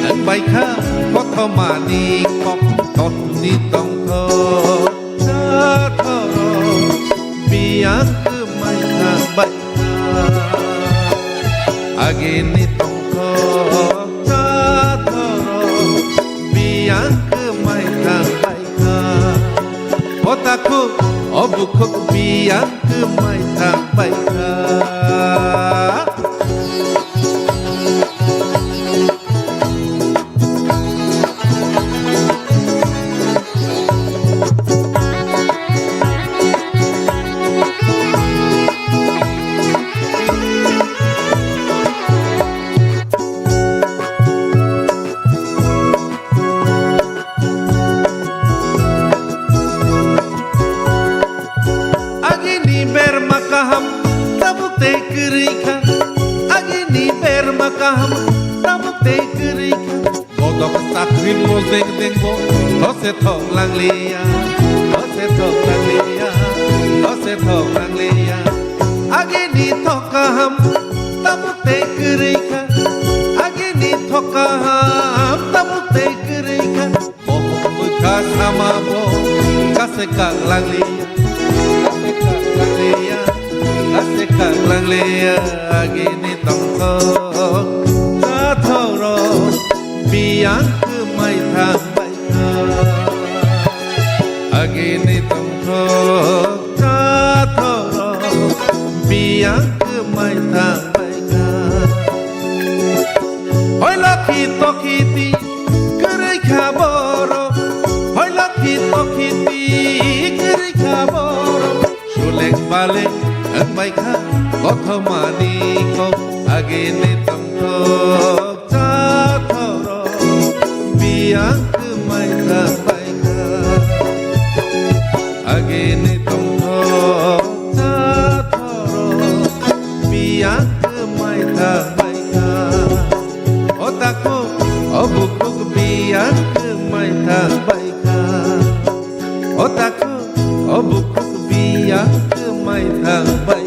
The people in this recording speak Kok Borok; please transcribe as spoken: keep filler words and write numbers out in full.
Wngbaikha kothomani kok totni tongthok chathoro biyang kwmai thangbaikha. Agini tongthok chathoro biyang kwmai thangbaikha. O takhuk, o bukhuk biyang kwmai thangbaikha. Agini berma kaham tabuk tei kwrwi kha. Agini berma kaham tabuk tei kwrwi kha. Bodok chakri mojeng dengbo those thok langliya, those thok langliya, those thok langliya. Agini thok kaham tabuk tei kwrwi kha. Agini thok kaham tabuk tei kwrwi kha. Bohok bwkha sama bo kase kak langliya, kase kak langliya, kase kak langliya. Agini tongthok chathok rok biyang kwmai thangbaikha. Agini tongthok chathok rok biyang kwmai thangbaikha. Hoi lokhi tokhi ti kwrwi kha borok, hoi lokhi tokhi ti kwrwi kha borok. Suleng baleng wngbaikha kothomani kok, agini tongthok chathok rok biyang kwmai thangbaikha. Agini tongthok chathok rok biyang kwmai thangbaikha. O takhuk, o bukhuk biyang kwmai thangbaikha. O takhuk, o bukhuk biyang kwmai thangbai.